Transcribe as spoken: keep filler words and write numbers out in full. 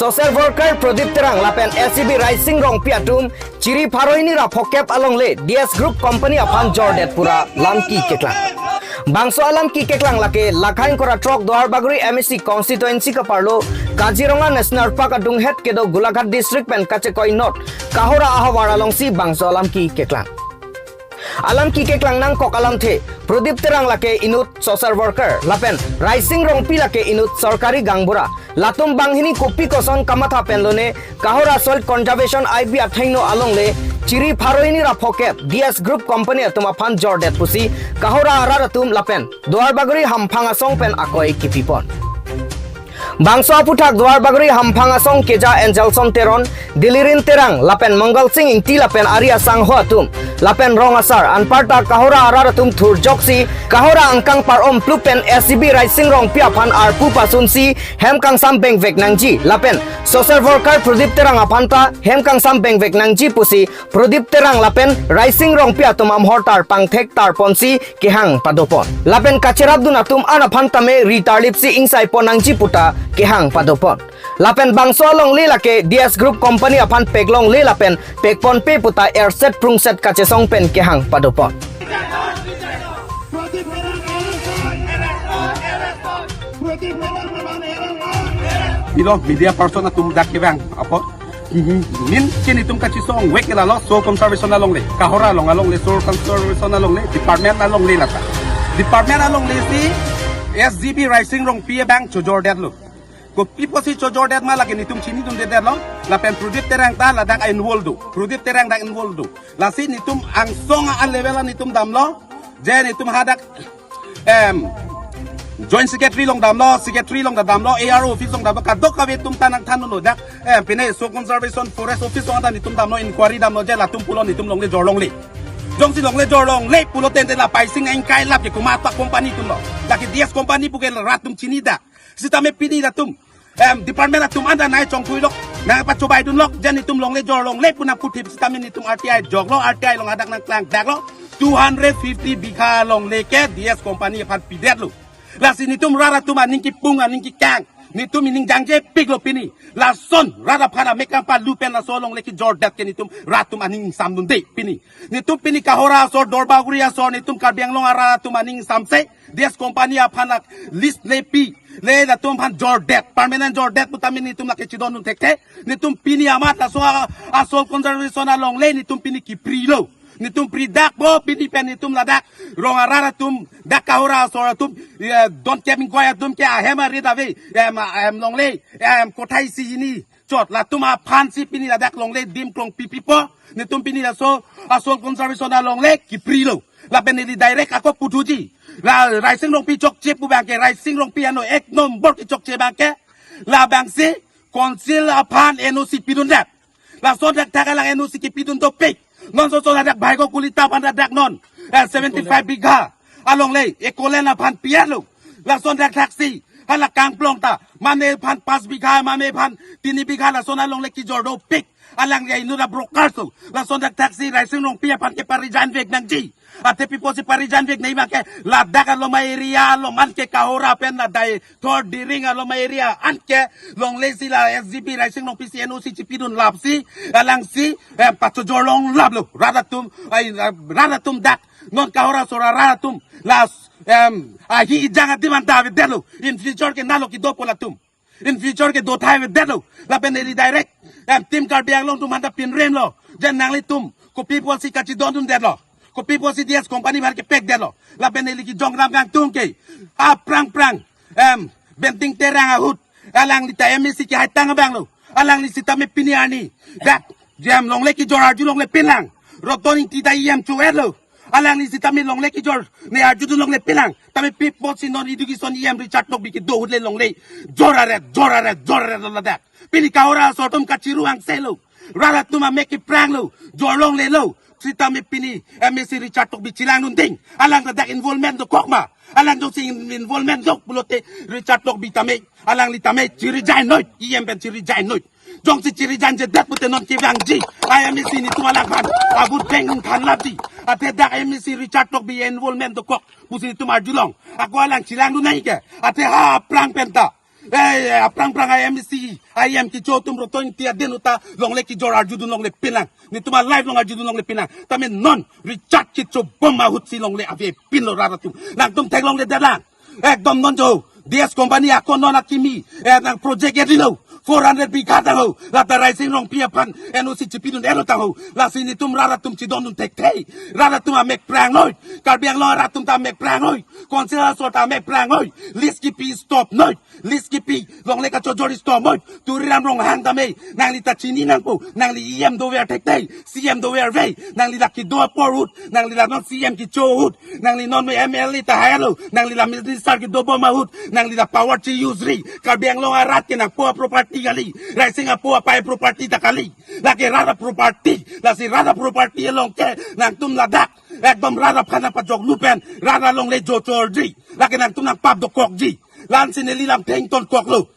Social worker Pradip Terang lapen S E B Raising Rongpi atum chiri pharo hini ra phokep alongle D S Group Company aphan jordet pu ra lamki keklang. Bangso alamki keklang lake Lakhain Kora Throk Duarbagori M A C constituency kaparlo Kaziranga National Park adunghet kedo Golaghat District pen kachekoi North Kahora ahavar alongsi bangso alamki keklang. Alamki keklang nangkok alamthe, Pradip Terang lake inut social worker lapen Raising Rongpi lake inut sorkari gaonbura. Latum banghini kopi koson kamatha pen lone Kahora Soil Conservation I B athengno alongle chiri pharo hini ra phokep D S Group Company atum aphan jordet pusi Kahora arat atum lapen Duarbagori Hamphang asong pen akoi kipipon. Bangso aphuthak Duarbagori Hamphang asong keja Angelson Teron, Dilirin Terang lapen Mangal Sing Ingti lapen ari asangho atum lapen rong asar anparta Kahora arat atum thurjoksi Kahora angkang par-om plup pen S E B Raising Rongpi aphan arpu pasunsi hem kangsam bengvek nangji lapen social worker Pradip Terang aphanta hem kangsam bengvek nangji pusi Pradip Terang lapen Raising Rongpi atum amahor tarpangthek tarponsi kehang padopon. Lapen kacherapdun atum an aphan tame ri tarlipsi ingsaipon nangji puta kehang padopon. Lapen bangso alongle lake D S Group Company aphan peklongle lapen pekponpe puta erset prungset kachesong pen kehang padopon. Ilo media person atum dak kevang apo. Min ke netum kachesong vek lalo soil conservation alongle, Kahora along alongle, soil conservation alongle, department alongle lata. Department alongle si S G B Raising Rongpi abang chojordetlo. Kopi pusi chojordet ma lake netum chinidundedetlo. Lapen Pradip Terang ta ladak involve do. Pradip Terang dak involve do. Lasi netum angsong a level a netum damlo. Je netum hadak em Joint Secretary along damlo, Secretary along damlo, A R O office along damlo, kadokave atum ta nangthanlo dak. Em pine soil conservation forest office along ta netum damlo, inquiry damlo je latum pulo netum longle jorlongle. Jongsi longle jorlongle pulo tangte la paising nang ingkai lap ke komat pa company atumlo. Lake D S company puke rat atum chinidak. Sitame pini latum em department atum anta nai chongthuilok, nangpachobaidunlok, je netum longle jorlongle pu nangputhip sitame netum R T I joklo, R T I along hadak nangklangdaklo, two hundred fifty bigha longle ke D S company aphan pidetlo. Lasi netum rat atum aning kipung aning kekang, netum ining jangjepiklo pini. Lason rat aphan amek kampalu pen laso longle kejordet ke netum rat atum aning ingsamdunde pini. Netum pini Kahora asor, Duarbagori asor, netum Karbi Anglong arat atum aning ingsamse D S company aphan lak list lepi, le latum aphan jordet, permanent jordet putame netum lake chidondun thekthe. Netum pini amat laso a, a soil conservation alongle netum pini kiprilo. Netum pridakpo pini pen netum ladak rong arat atum, dak Kahora asor atum, eh, don kemingkoi atum ke ahem arit ave, em, em longle, em kothai si hini chot, latum aphansi pini ladak longle dim klong pipipo. Netum pini laso a soil conservation alongle kiprilo. Lapen neli direct ako puthuji. La Raising Rongpi chokche pu abangke, Raising Rongpi ano ek nombor kechokche abangke, labangsi council aphan N O C pidundet. Lason thakthak alang N O C kipidun dopik. Non soson hadak Bhai Gokul Ingti aphan hadak non, eh, seventy five bigha alongle Ecoland aphan pietlo. Lason thakthaksi hala kangplong ta mane aphan pas bigha, mane aphan tini bigha, lason alongle kijor dopik. Alang ya inut abroker so. Lason thakthaksi Raising Rongpi aphan ke pa-resign vek nangji. Athe pi pusi pa-resign vek nangji abangke ladak aloma area along anke Kahora pen la dai thor Diring aloma area anke longle si la S G B Raising Rongpi si N O C chipidun lapsi alangsi, eh, pachojorlong laplo. Rat atum, ai, rat atum dak non Kahora asor arat atum la, em, ahi ejang adim anta avedetlo. In future ke nalo kedopo latum. In future ke dothai avedetlo. Lapen neli direct em Team Karbi Anglong atum aphanta pinremlo. Je nanglitum kopi pusi kachidondundetlo, kopi pusi D S company aphan kepekdetlo. Lapen neli kejong ram kangtung ke aphrang phrang em Benting Terang ahut, alangli ta M A C kehaitang abanglo. Alangli sitame pini arni dak je em longle kejor arjulongle pinlang. Roton Ingti ta E M cho-etlo. Alangli sitame longle kejor ne arjudun longle pinlang. Tame pi pusi non education E M Richard Tokbi kedo ahut le longle jor aret, jor aret, jor aretlo ladak. Pini Kahora asor atum kachiru angselo. Rat atum amek kepranglo, jorlonglelo. Sitame pini M A C Richard Tokbi chelangdun ding. Alang ladak involvement dokok ma? Alang jongsi in-, involvement dok pulote Richard Tokbi tame, alangli tame chi-resign noi, E M pen chi-resign noi. Jongsi chi-resign jedet pute non kevangji I M A C netum alangphan abut beng than lapji. Athe dak M A C Richard Tokbi involvement dokok pusi netum arjulong. Ako alang chelangdun nangji ke. Athe ha aphrang penta Eh, eh, aphrang phrang I M C, I M kecho atum Roton Engti aden ahut ta longle kejor arjudun longle pinang. Netum a-live along arjudun longle pinang. Tame non Richard kecho bom ahutsi longle avepinlo rat atum. Nangtum theklongledet lang. Ekdom non jo. D S company ako non akimi. Eh, nang project ya dilo. Four hundred bigha tang ho. Lata Raising Rongpi aphan N O C chipidun-et lo tang ho. Lasi netum rat atum chidondun thekthe. Rat atum amek prangnoi. Karbi Anglong rat atum ta amek prangnoi. Council asor ta amek prangnoi. Lease kepi stop noi. Lease kepi longle kachojor stop noi. Tuliram Ronghang tame. Nangli ta chini nangpo. Nangli E M dover thekthe. C M dover ave. Nangli la kedo apor ahut. Nangli la non C M kecho ahut. Nangli non M L A ta hai lo. Nangli la minister kedo bom ahut. Nangli la power chi-use ri. Karbi Anglong arat ke nangpo a-property kali. Raising apo apei property ta kali. Lake rat a-property. Lasi rat a-property along ke nangtum ladak ekdom rat aphan nangpajoklu pen rat alongle jo chorji. Lake nangtum nangpap dokokji. La-ansi neli lamtheng tonkoklo.